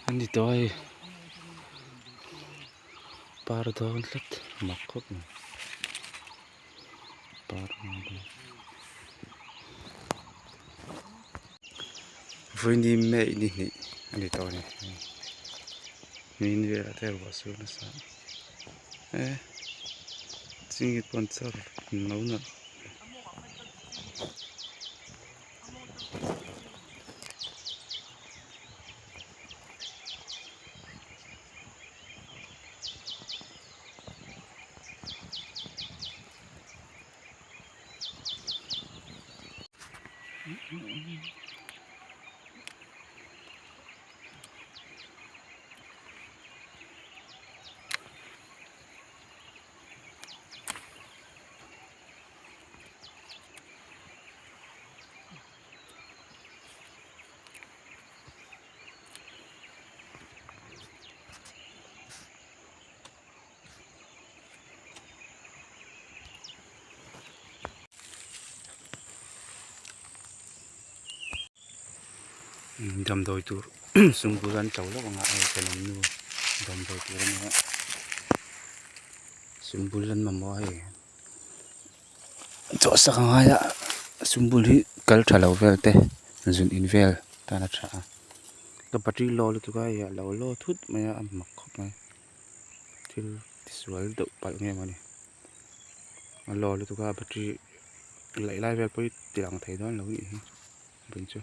A ni tawh a hei par dawn tlat mak khawp mai par nghal dawn. Vawiini May ni hnih a ni tawh a ni ni velah te ruah sur nasa e chingit pawh an char no nalh. Damdawi tur sum bul an to lawk ang a hei thenawm nu damdawi tur a nia sum bul an mamawh a hei. Chawh sak a ngai a sumbul hi kal tha lo vel te zun in vel tan a tha a ka battery low lutuk a hei a lo low thut mai a a mak khawp mai thil tisual deuh palh nge maw ni a low lutuk a battery laih lai vel pawh hi ti lang thei dawn lo a nih hi vawiin chu.